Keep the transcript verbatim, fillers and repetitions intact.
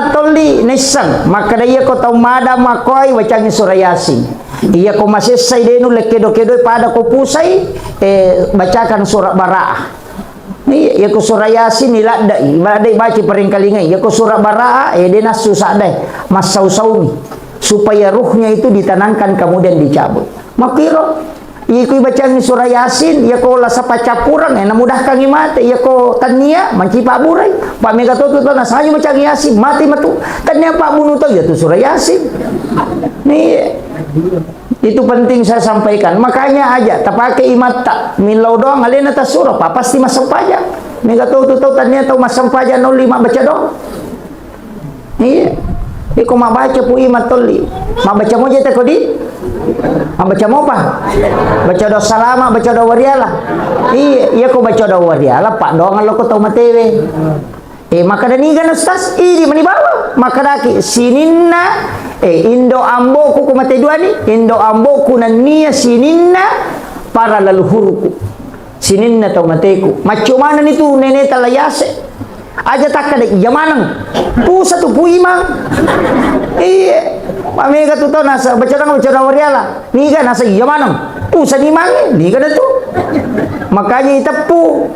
Tolli naisseng, makkeda iyako tau mada makkoai bacangi surah Yasin. Iyako masessai de' nulle kedo-kedoi pada ko pusai, eh, bacakan surah Bara'ah. Iya, iyako surah Yasin iladdai, iladdai baca paringkalingai. Iyako surah Bara'ah, eh, de' nassu sadai, massau-saumi. Supaya ruhnya itu ditenangkan kemudian dicabut. Makkiro, iko ibacangi surah Yasin, iyako lasa paccappureng, eh, namudahkangi mate, iyako tannia, manci pabburai. Pa' mega to tu tau nasaju bacangi Yasin, mate matu. Tannia pabbunu tau, iya tu surah Yasin. Nih, itu penting saya sampaikan. Makanya aja, tapake imatta, millau doang, alena tasuro, pa' pasti massempajang. Mega to tu tau tannia tau massempajang nolli mabbaca doang. Iya. Iko mabbaca pu ima tolli. Mabbaca moja te kodi? Mabbaca mopa? Baca doa salama, baca doa wariala. Iya, iya ko baca doa wariala, pa' doang loko tau matewe. Eh, makkeda niga na Ustaz? Idi mani bawa. Makkedaki sininna, eh, indo amboku ko mate duani, indo amboku nennia sininna para leluhurku. Sininna tau mateku. Macco manenni tu nene tala yase. Aja takkeda iya maneng. Pusa tu puimang. Iya. Mamega tu tau nasa baca doang, baca doang wariala. Niga nasa iya maneng. Pusa ni mange. Niga na tu. Makanya iteppu.